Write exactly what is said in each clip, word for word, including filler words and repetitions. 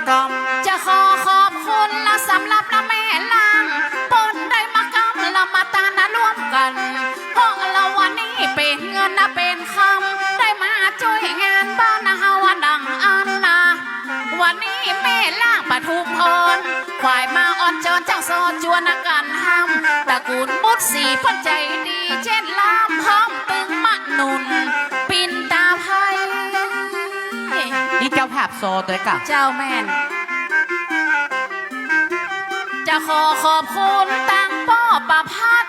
กำ จะขอขอบคุณละสำหรับละแม่ล่าง เปิ้นได้มากำละมาตานร่วมกั๋น เพราะละวันนี้เป๋นเงินนะเป๋นคำ ได้มาจ้วยงานบ้านนะเฮาดังอั้นนะ วันนี้แม่ล่างปทุมพร ขวายมาอ่อนจอนจ้างซอจวนกั๋นห้ำ ตระกูลบุตรศรีเปิ้นใจ๋ดีเจ๊นลำ พร้อมตึงมะหนุน ปิ่นตาไพ นี่เจ้าภาพซอตวยก่ะ เจ้าแม่น จะขอขอบคุณตังป้อประภัส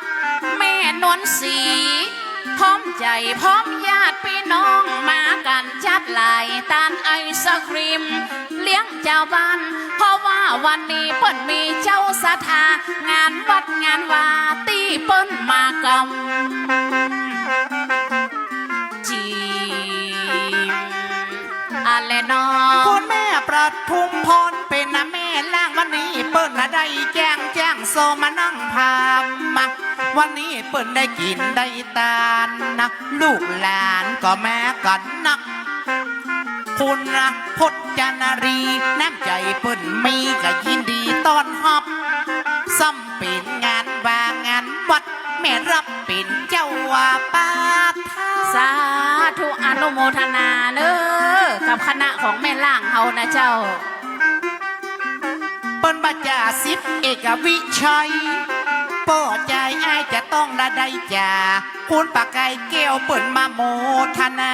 แม่นวลศรี พร้อมใจ๋พร้อมญาติปี้น้องมากั๋นจัดหลายตานไอศกรีม เลี้ยงจาวบ้าน เพราะว่าวันนี้เปิ้นมีเจ้าศรัทธา งานวัดงานวาตี้เปิ้นมากำ จี อะแลเนาะ คุณแม่ประทุมพรเป๋นนะแม่ล่าง วันนี้เปิ้นนะได้แจ้ง แจ้งซอมานั่งพามมา วันนี้เปิ้นได้กิ๋นได้ตานนะ ลูกหลานก็มากั๋นนัก คุณนะพจนารี น้ำใจ๋เปิ้นมีก็ยินดีต้อนฮับ ซ้ำเป๋นงานวางานวัด แม่รับเป๋นเจ้าว่าประธาน สาธุอนุโมทนาเน้อ กับคณะของแม่ล่างเฮานะเจ้า เปิ้นบ่าจ่าสิบเอกวิชัย ป้อจายอ้ายจะต้องละได้จ่า คุณประกายแก้วเปิ้นมาโมทนา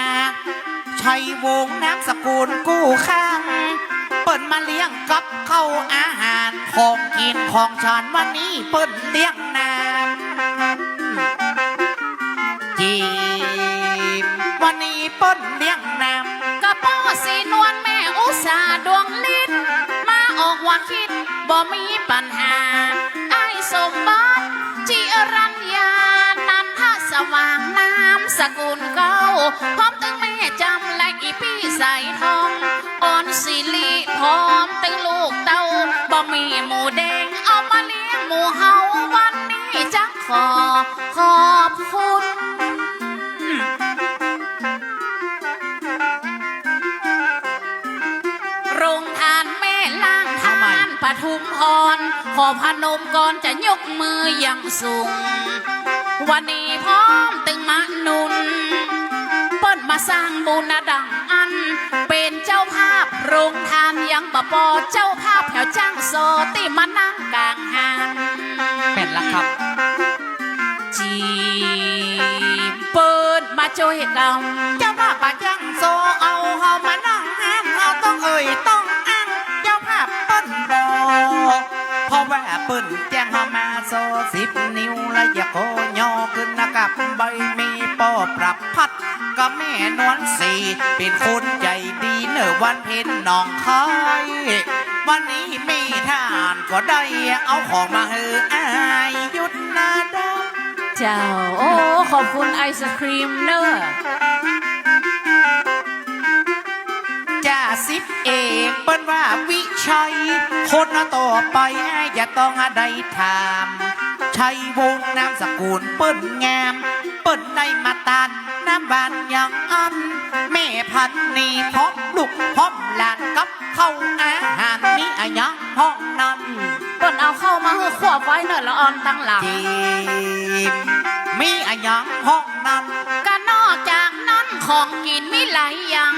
ชัยวงศ์นามสกุลกู้ข้าง เปิ้นมาเลี้ยงกับข้าวอาหาร ของกิ๋นของฉัน วันนี้เปิ้นเลี้ยงน้ำ จีบ วันนี้เปิ้นเลี้ยงน้ำ กะป้อศรีนวลแม่อุสาดวงฤทธิ์ มาออกว่าคิดบ่มีปัญหา อ้ายสมบัติ จิรัญญา นันทสว่าง นามสกุลเก้า พร้อมตึงแม่จำและอีปี้สายทอง อ่อนสิริ พร้อมตึงลูกเต้า บ่มีหมูแดง เอามาเลี้ยงหมู่เฮา วันนี้จะขอขอบคุณ โรงทานแม่ล่าง เอาใหม่ ท่านปทุมพร ขอพนมก่อนจะยกมืออย่างสูง วันนี้พร้อมตึงมะหนุน เปิ้นมาสร้างบุญนะดังอั้น เป๋นเจ้าภาพโรงทานยังบ่ปอ เจ้าภาพแถวจ้างซอตี้มานั่งกลางห้าง แม่นละครับ จีบ เปิ้นมาจ้วยกำ เจ้าภาพบ่าจ้างซอเอาเฮามานั่งห้าง เฮาต้องเอ่ยต้องอ้าง เจ้าภาพเปิ้นบอก เพราะว่าเปิ้นแจ้งเฮามาซอสิบนิ้ว และอย่าขอยอขึ้นนะครับ บ่มีป้อประภัสกับแม่นวลศรี เป๋นคนใจ๋ดีเน้อ วันเพ็ญหนองคาย วันนี้แม่ท่านก็ได้เอาของมาหื้ออ้ายยุทธนาดา เจ้า โอ้ ขอบคุณไอศกรีมเน้อ จ่าสิบเอกเปิ้นว่าวิชัย คนต่อไปอ้ายจะต้องได้ถาม ชัยวงศ์นามสกุลเปิ้นงาม เปิ้นได้มาตานน้ำหวานอย่างอั้น แม่พันนีพร้อมลูกพร้อมหลานกับข้าวอาหาร มีอะหยังห้องนั้น เปิ้นเอาข้าวมาหื้อควบไว้เน้อละอ่อนตังหลัง จีบ มีอะหยังห้องนั้น กะนอกจากนั้นของกิ๋นมีหลายอย่าง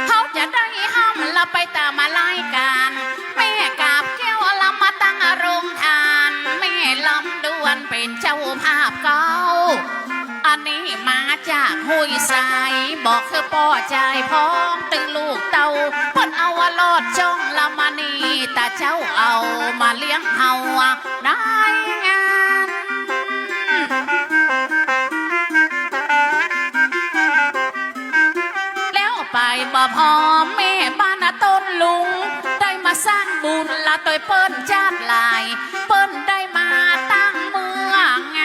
เฮาจะได้ห้ามละไปต๋ามรายก๋าน แม่กาบแก้วละมาตั้งโรงทาน แม่ลำดวนเป๋นเจ้าภาพเก้า อันนี้มาจากห้วยทราย บอกคือป้อจายพร้อมตึงลูกเต้า เปิ้นเอาว่าลอดจ้องละมานี่ ตาเจ้าเอามาเลี้ยงเฮาในงาน แล้วไปบ่พอ แม่บ้านนะต้นลุง ได้มาสร้างบุญละตวยเปิ้นจาดหลาย เปิ้นได้มาตั้งเมืองไง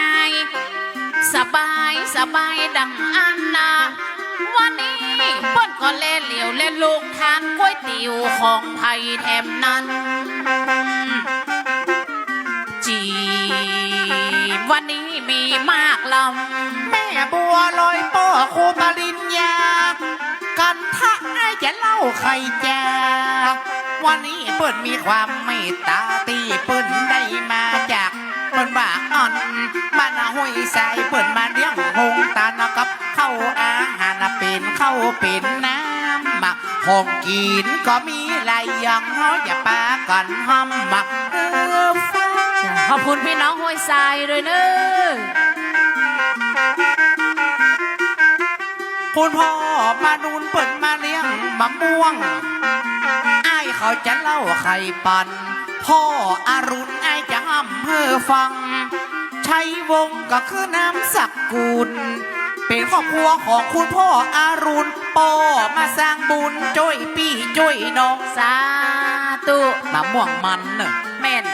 สบายสบายดังอั้นนะ วันนี้เปิ้นก็แลเหลียวแลโรงทานก๋วยเตี๋ยวของไผแถมนั้น จีบ วันนี้มีมากลำ แม่บัวลอยป้อครูปริญญา กันทะไอ้ จะเล่าใค่จ้า วันนี้เปิ้นมีความเมตต๋าตี้เปิ้นได้มาจาก เปิ้นว่าอั้น บ้านห้วยทราย เปิ้นมาเลี้ยงโฮงตานกับข้าวอาหาร เป๋นข้าวเป๋นน้ำ ของกิ๋นก็มีหลายอย่าง เฮาอย่าปากั๋นห้ำ เออ ขอบคุณพี่น้องห้วยทรายด้วยเน่อ คุณพ่อมานูนเปิ้นมาเลี้ยงมะม่วง อ้ายเขาจะเล่าใค่ปัน พ่ออรุณ อ้ายจะห้ำหื้อฟัง ชัยวงศ์ก็คือนามสกุล เป๋นครอบครัวของคุณพ่ออรุณ ป้อมาสร้างบุญจ้วยปี้จ้วยน้อง สาธุ มะม่วงมันเน่อ แม่น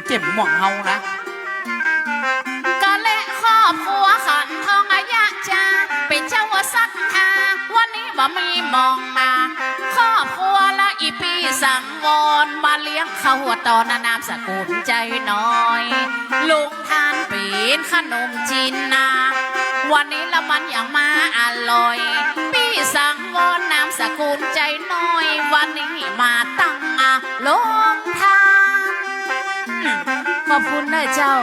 เจ้ยม่วงเฮานะ ก็และครอบครัวขันทองอายะจา เป๋นเจ้าศรัทธา วันนี้บ่มีหม้องมา ครอบครัวละอี่ปี้สังวร มาเลี้ยงข้าวตอน นามสกุลใจน้อย โฮงตานเป๋นขนมจี๋นนา วันนี้ละมันยังมาอร่อย ปี้สังวร นามสกุลใจน้อย วันนี้มาตั้งอาโฮงตาน ขอบคุณเน่อเจ้า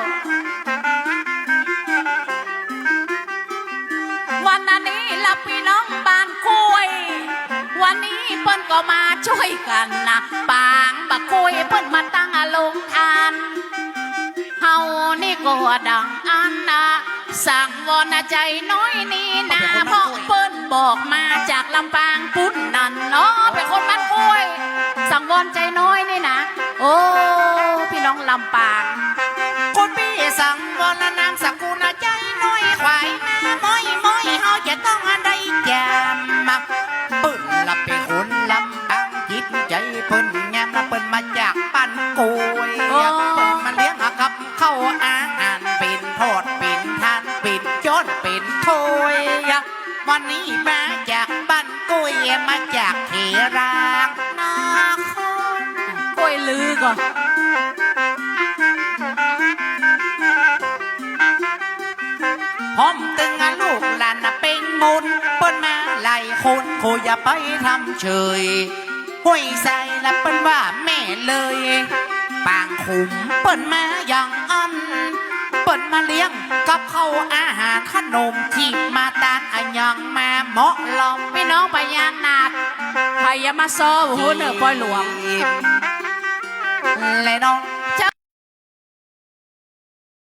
วันนี้ละปี้น้องบ้านกล้วย วันนี้เปิ้นก็มาจ้วยกั๋นนะ ปางบักกล้วยเปิ้นมาตั้งอาโฮงตาน เฮานี่ก็ดังอั้นนะ สังวรนะใจน้อยนี่นะ เพราะเปิ้นบอกมาจากลำปางปู๊นนั่นเนาะ เป๋นคนบ้านกล้วย สังวรใจน้อยนี่นะ โอ้ ปี้น้องลำปาง คนปี้สังวรนามสกุลนะใจน้อย ขวายมาม้อยม้อย เฮาจะต้องได้จำมา เปิ้นละเป๋นคนลำปาง จิตใจ๋เปิ้นงามละ เปิ้นมาจากบ้านกล้วย โอ้ เปิ้นมาเลี้ยงกับข้าวอาหาร เป๋นทอดเป๋นทาน เป๋นจ๊อนเป๋นถ้วย วันนี้มาจากบ้านกล้วย มาจากเขตรางนคร กล้วยลือก่อ พร้อมตึงลูกหลานนะเป๋งมน เปิ้นมาหลายคน โคอย่าไปทำเฉย ห้วยทรายละเปิ้นว่าแม่เลย ปางขุมเปิ้นมาอย่างอั้น เปิ้นมาเลี้ยงกับข้าวอาหารขนมจี๋น มาตานอะหยังมาเหมาะลอม ปี้น้องปะยานาด ใผอย่ามาซ้อหื้อเน่อปอยหลวง และน้อง